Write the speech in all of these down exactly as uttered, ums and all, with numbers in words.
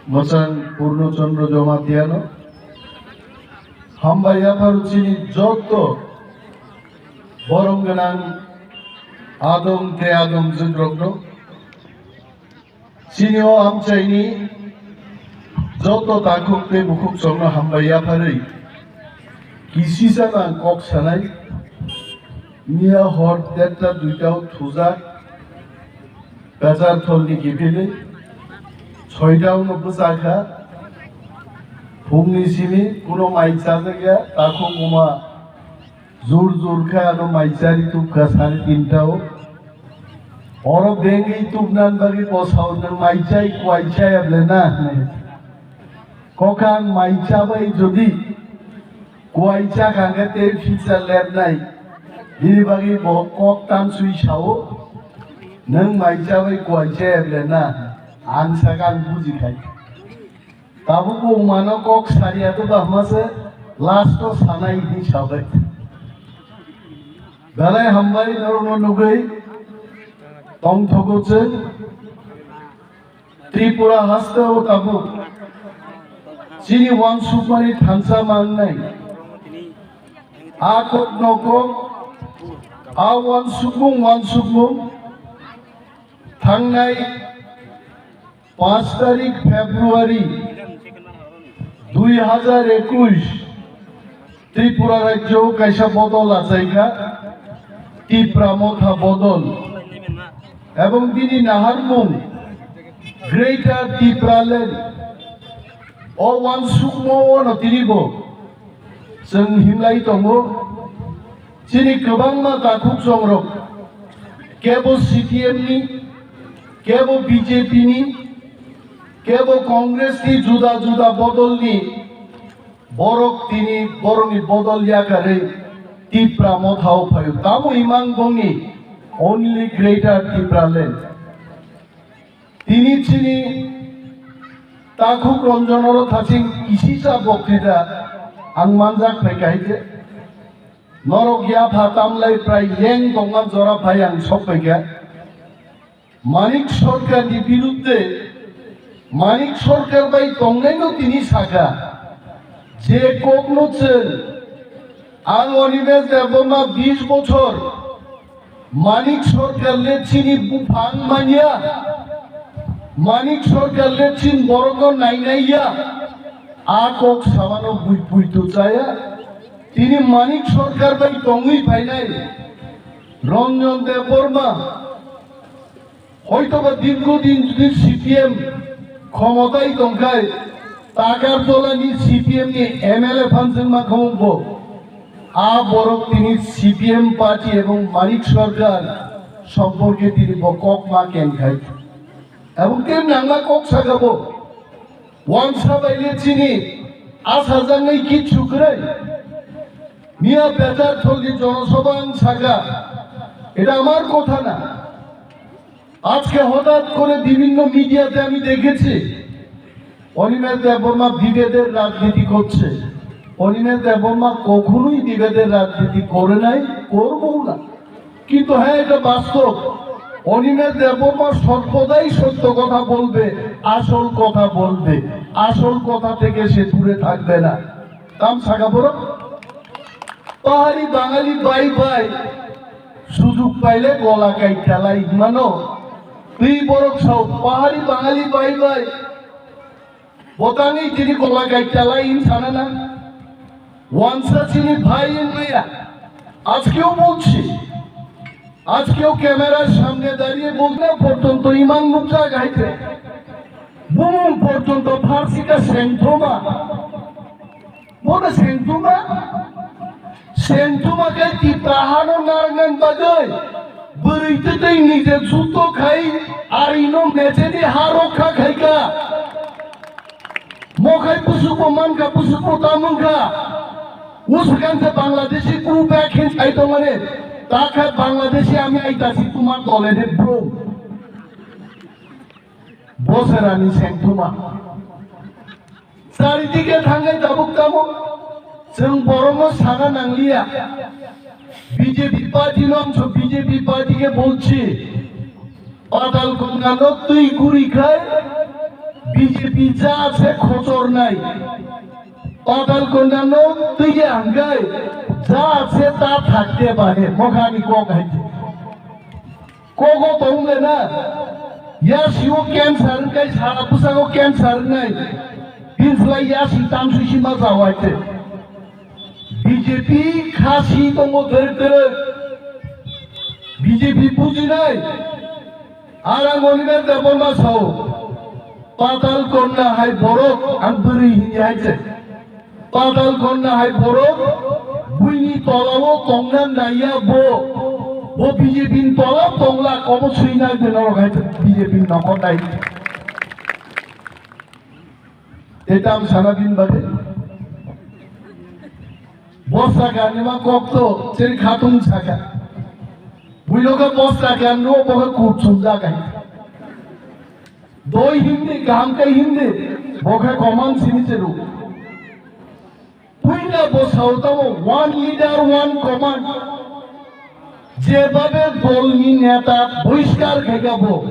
Mwchang Purno Chandra Jamatia no hambai yapharo chini joto borom gwnang adong tei adong jwkrok no. Chini o amchaini joto takhuk tei bukhuk chwngno hambai yapharwi kisisa ang kok sanai. Miya hor derta duita o thujak Pechartholni kiphilwi soita o no bwchakha. Phungni simi kuno mai chajakya, takhuk buma jur jur khe ano mai chari tubkha sari tinta o. Oro bengwi tubnan bagwi bosao nwng mai chai kuai chaya ble na hinwi. Kokang mai chabai jodi kuai chakha khe tei pizza lepnai. Bini bagwi bo kok tamsui sao, nwng mai chabai kuai chaya ble na? Ang sakha ang bujikhai. Tabuk bo mano kok saria to bahma se last o sanai hinwi sabai. Belai hambai norokno nugwi tongthogo chwng. Tripura haste o tabuk chini uansukmani thansa mangnai. A kok no kok, a uansukmung uansukmung thangnai panch tarik February dui hajar ekush Tripura rajyo kaisa bodol achaikha, Tipra Motha bodol. Ebong bini naharmung Greater Tipraland. O uansukmo ono tinibo chwng himlai tongo. Chini kwbangma takhuk chongrok kebo C P M ni, kebo B J P ni, kebo Congress ni, juda juda bodol ni borok tini borokni bodol yakarwi Tipra Motha o phaio. Tamo imang bongni only Greater Tipraland. Tini chini takhuk Ranjan oro thaching kisisa boktwita ang manjak phai kahai je. Norok yapha tamlai prai leng tongma jora phai ang sok phaikha. Manik Sarkar ni birudde, Manik Sarkar bai tongnai no tini sakha. Je kok no chwng, ang Animesh Debbarma bish bochor Manik Sarkar le chini buphang manya, Manik Sarkar le chin borok no nainai ya, a kok samano bui puitu chaya. Tini Manik Sarkar bai tongwi phainai Ranjan Debbarma, hoitoba dirgo din jodi C P M khomotai tongkhai, Takarjolani C P M ni M L A phanjwng mankha wngbo. A borok tini C P M party ebong Manik Sarkar somporke tini bo kok ma kenkhai. Ebong tei nangma kok sakha bo. Wansa bai le chini asajaknai kichu kwrwi. Miya Pechartholni jonosabha ang sakha. Eta amar kotha na. আজকে হঠাৎ করে বিভিন্ন মিডিয়াতে আমি দেখেছি অনিমেষ দেববর্মা বিভেদের রাজনীতি করছে। অনিমেষ দেববর্মা কখনোই বিভেদের রাজনীতি করে নাই, করবও না। কিন্তু হ্যাঁ, এটা বাস্তব, অনিমেষ দেববর্মা সর্বদাই সত্য কথা বলবে, আসল কথা বলবে, আসল কথা থেকে সে দূরে থাকবে না। Tam sakha borok, pahari Bangali bhai bhai, sujug paile gola kaithalai mano. Twi borok sao, pahari Bangali bhai bhai, botangwi tini gola kaithalai hin sana na? Wansa chini bhai hin maya, ajkeo bolchi. আজকেও ক্যামেরার সামনে দাঁড়িয়ে বলতে পর্যন্ত ইমান মুখা গাইতে বুমুং পর্যন্ত ফার্সিকা সেংথুমা, বলে সেংথুমা, সেংথুমাকে টিপ্রাহানো নারগান বাজে, বরিতে নিজে জুতো খাই, আর ইনো মেচেদি হারো খা খাইকা। Mokhai pusuko mankha, pusuko ta mankha. Usukan se Bangladeshi ku back hin sai tongmani. Takha Bangladeshi ami aitasi tumar dole de bro. Boserani sengthuma. Charidike thangai tabuk tamo. Chwng borokno sana nangliya. B J P party no ang so B J P party ke bolchi. Patal Ganga no twi guri khai B J P Pizza se khochor nai. Patal Konyano twiya hwnkhe ja se ta thakte bare mokhani kok hai. Kogo tong le na. Yasio cancer wngkai sara bwsago cancer wngnai. Tinslai yasi tamsui sima jawai te. B J P khasi tongo dwrwk dwrwk. B J P bujinai. Arang Monibar Debbarma sao, Patal Konna hai borok, ang bwrwi hini hai se. Patal Konna hai borok, buini tolao tongna naiya bo. Bo B J P ni tolao tongla, kobo swina de norok hai se B J P ni nokol nai. Eta ang sana din bagwi. Bosta ganima kok to, cheri khatung saka. Buino ka bosta ganro, bo ka kuchung jaga. Doi hindi, gam kai hindi, bo ka command sini cheru. Puila bo sao tamo, one leader, one command. Jebabe dolni neta boriskar khaikha bo.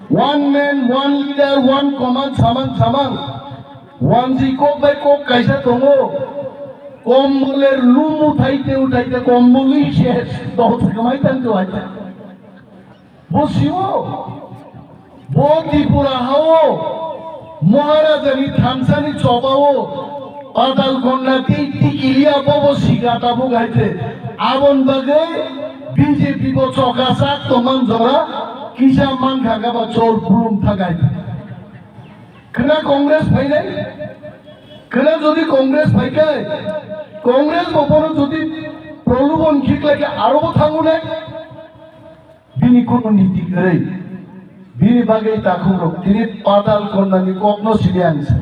One man, one leader, one command samang samang. Wanji kok bai kok kaisa tongo. Komboler lumu thaite uthaite kombolwi ses. Dol se kamai tang to aja. Bo siwo, bo Tripura hao, Maharaja ni thansani chobao, Patal Konna tei Tikiliya bobo siga tabuk hai se. Abon bagwi B J P bo choka sak tongman jora, kisa man kha kha ba chol pulum thagai. Khna Congress phainai, khna jodi Congress phaikai, Congress bo bono jodi prolubon khiklai khe aro bo thangunai. Bini kunu niti kwrwi. Bini bagwi takhuk rok tini Patal Konna ni kok no sidi ang sa.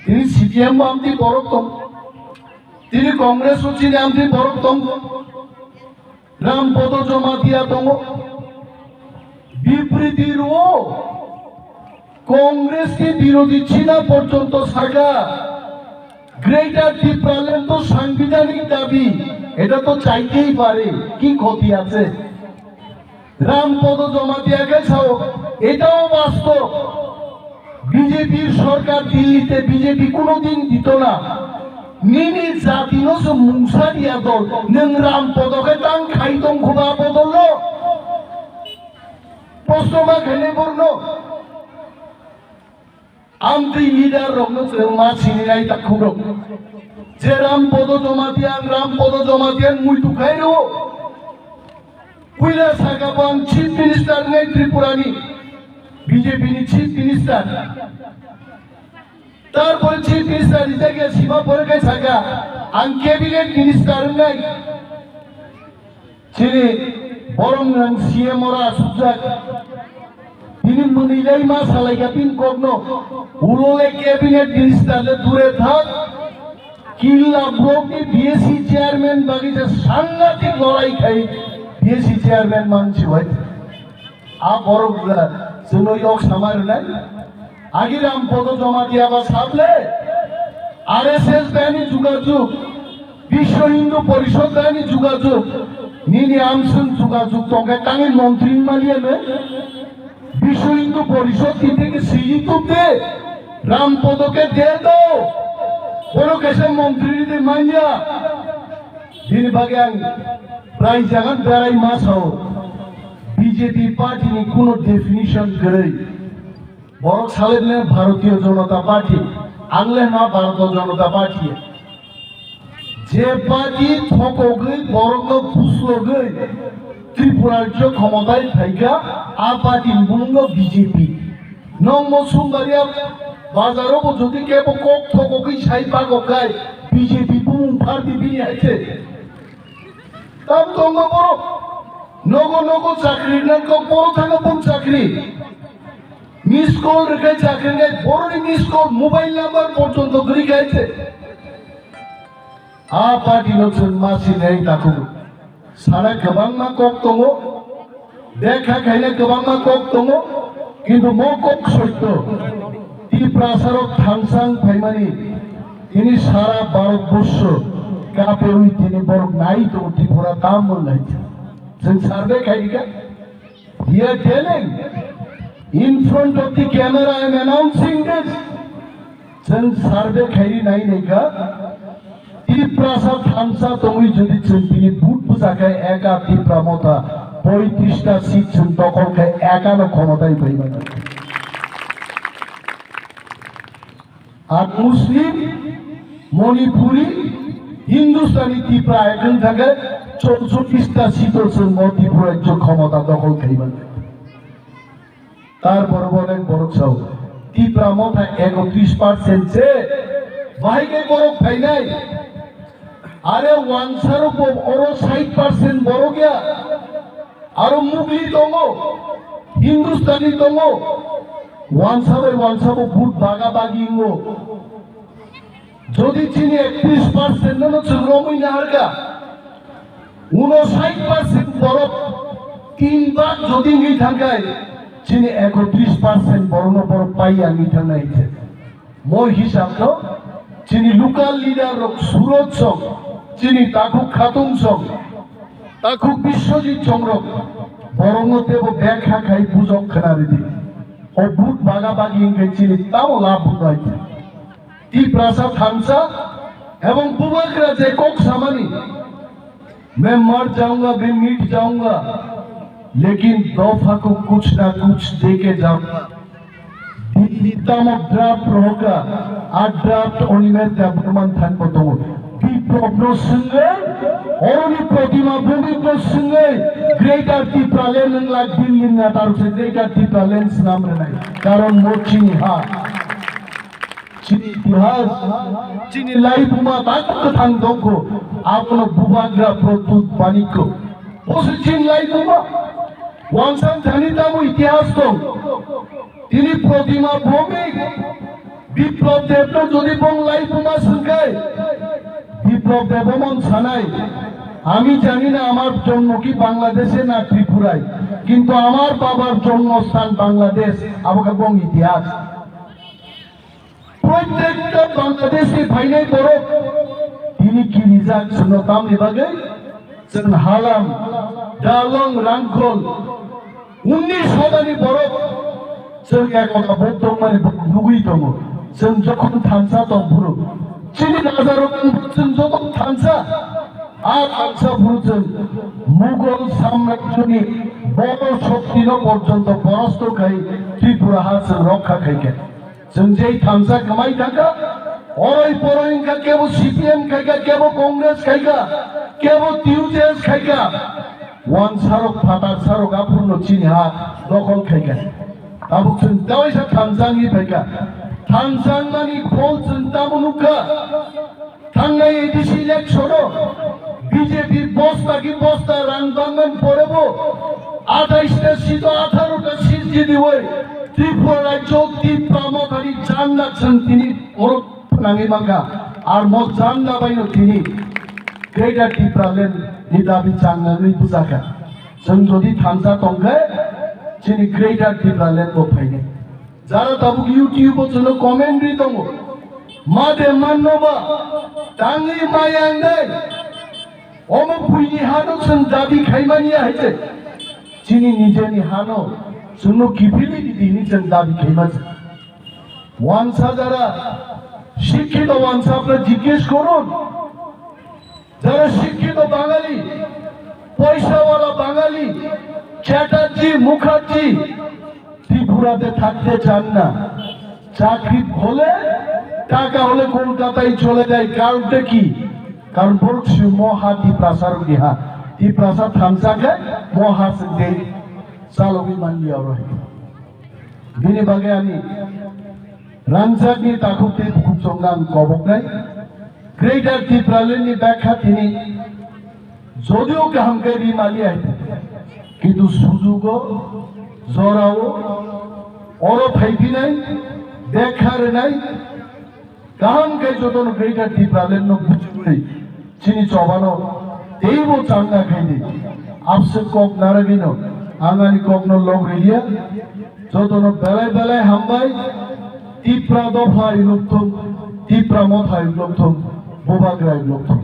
Tini C P M bo amtwi borok tong. Tini Congress o chini amtwi borok tong. Ram Podo Jamatia tongo. Bipriti rwo. Congress ni birodhi china porjonto saka, Greater Tipraland to সাংবিধানিক দাবি, এটা তো চাইতেই পারে, কি ক্ষতি আছে? রামপদ জমাতিয়া কে চাও, এটাও বাস্তব। বিজেপির সরকার দিল্লিতে বিজেপি কোনোদিন দিত না। Nini jati no se mungsa dia dol, nwng Ram Podo khe tang khai tong khuba bodol lo. Proshno ma khainai borno. Amtwi leader rokno chwng ma sininai takhuk rok. Je Ram Podo Jamatia, Ram Podo Jamatia muitu khai rwo. Puila saka bo ang chief minister wngnai Tripura ni, B J P ni chief minister. Tarpore chief minister rijak ya sima pore khe saka ang cabinet minister wngnai. Chini borom nang C M ora asukjak. Tini mwnwi lai ma salai ka pin kokno. Ulo le cabinet minister le dure thak. Killa block ni B S C chairman bagi je sangatik lorai khai B S C chairman man si wai. A borok chwngno yok sama rwnai. Agi Ram Podo Jamatia ba sable R S S bani jugajug, Biswa Hindu Porishod bani jugajug, nini amswng jugajug tongkhe tangwi montri wngmaliya ne? Biswa Hindu Porishod ki theke siji tubde, Ram Podo ke de do, bono kaisa montri de manya. Bini bagwi ang prai jagan berai ma sao, B J P party ni kuno definition kwrwi. Borok salai bini Bharatiya Janata Party, ang le hwnma Bharatiya Janata Party. Je party thokogwi borokno buslogwi Tripura rajyo khomotai phaikha, a party ni bumung no B J P. Nokmo Sumbaria bazaro bo jodi kebo kok thokogwi sai pakokhai, B J P bumung party bini hai khe. Tam tongo borok. Nogo nogo chakri nang kok borok thangna bum chakri. Miss call rwkhe chakri nai borokni miss call mobile number porjonto kwrwi khai se. A party no chwng ma sinai takhuk. Sana kwbangma kok tongo. Bekha khaina kwbangma kok tongo, kintu mo kok soitto. Tiprasarok thangsang phaimani tini sara Bharat borsho kapeui tini borok nai tongo Tripura tam mwnai. Chwng survey khaikha, here telling in front of the camera, I am announcing this. Chwng survey khairi nai nai kha, Tiprasa thansa tongwi jodi chwng tini vote bwsa khe eka Tipra Motha poitrista seat chwng dokhol khe eka no khomotai bai mano. Ar Muslim, Manipuri, Hindustani Tipra ekong thangkhe chorchotista seat o chwng o Tripura rajyo khomota dokhol khai mano. Tarpore bo onek borok sao, Tipra Motha ekotris percent se, bahai khe borok phainai. Are wansarok bo oro sait percent borok ya. Aro Mugli tongo, Hindustani tongo, wansa bai wansa bo vote baga bagi wngo. Jodi chini ektis percent no chwng romwi naharkha, uno sait percent borok tin bag jodi wngwi thangkhai, chini ekotris percent borokno borok paiya wngwi thangnai hinkhe. Mo hisab no chini local leader rok Suroj song, chini Takhuk Khatung song, Takhuk Biswajit song rok borokno tebo bekha khai bujok khna ridi. O vote baga bagi hinkhe chini tamo labh wngnai. Tiprasa thansa ebong bubagra je kok samani, मैं मर जाऊंगा, मैं मिट जाऊंगा, लेकिन दोफा को कुछ ना कुछ दे के जाऊंगा। Delhi tamo draft rohoka, a draft Animesh Debbarma thanbo tongo. Biplab no swngwi, oroni Pratima Bhowmik no swngwi, Greater Tipraland wng lak Delhi na tarwk se Greater Tipraland swnam rwnai. Karon mo chini ha. Chini itihas, chini laibuma tak kwthang tongkho, abono bubagra Pradyut Manikya. Bo se chini laibuma, wansang thani tamo itihas tong. Tini Pratima Bhowmik, Biplab Debno jodi bong laibuma swngkhai, Biplab Deb omon sanai, "আমি জানি না আমার জন্ম কি বাংলাদেশে না ত্রিপুরায়, কিন্তু আমার বাবার জন্মস্থান Bangladesh", abo khe bong itihas. Protekta Bangladesh ni phainai borok tini kirijak chwngno tamni bagwi chwng Halam, Dalong, Rangkhol, unnish hodani borok chwng ekota bok tongmani nugwi tongo. Chwng jokhon thansa tong phuru chini rajarok wngkha chwng joto thansa, a thansa phuru chwng Mughal samrajyoni boro shoktino porjonto porasto khai Tripura ha chwng rokha khaikha. Chwng jei thansa kwmai thangkha, oroi poroi wngkha, kebo C P M khaikha, kebo Congress khaikha, kebo T U J S khaikha. Wansarok, phatarsarok aphurno chini ha dokhol khaikha. Tabuk chwng tawaisa thansa wngwi phaikha. Thansa wngmani phol chwng tamo nukha. Thangnai A D C election-o B J P bosta ki bosta rang bangmani porebo athais ta seat-o atharo ta seat jitiwi Tripura rajyo Tipra Mothani janda chwng tini oro phnangwi mankha. Ar mo janda baino tini Greater Tipraland ni dabi changnani bwchakha. Chwng jodi thansa tongkhe chini Greater Tipraland bo phainai. Jara tabuk YouTube o chwngno comment ri tongo. Ma de manno ba, tangwi maya wngnai. Omo buini hano chwng dabi khaimani ya hai se. Chini nijeni hano chwngno kiphilwi di hini chwng dabi khaima se. Wansa jara, শিক্ষিত wansa apna jiggesh korun. যারা শিক্ষিত বাঙালি, পয়সাওয়ালা বাঙালি, চ্যাটার্জি, মুখার্জি ত্রিপুরাতে থাকতে চান না। চাকরি হলে, টাকা হলে কলকাতায় চলে যায়। কারণটা কি? কারণ বলছি মহা তিপ্রাসার বিহা, তিপ্রাসা থামসাকে মহা সিদ্ধে চালবি মান্ডিয়া রহে। Bini bagwi ani ranjakni takhuk tei bukhuk chongno ang koboknai. Greater Tipraland ni bekha tini jodio kaham khe ri mali hai, kintu sujugo, jorao, oro phaiphinai, bekha rwnai, kaham khe jotono Greater Tipraland no bujiwi chini chobano teibo changna khaidi. Abswk kok narwgwino ang ani kokno lok riliya. Jotono belai belai hambai. Tipra dopha ilukthung, Tipra motha ilukthung, bubagra ilukthung.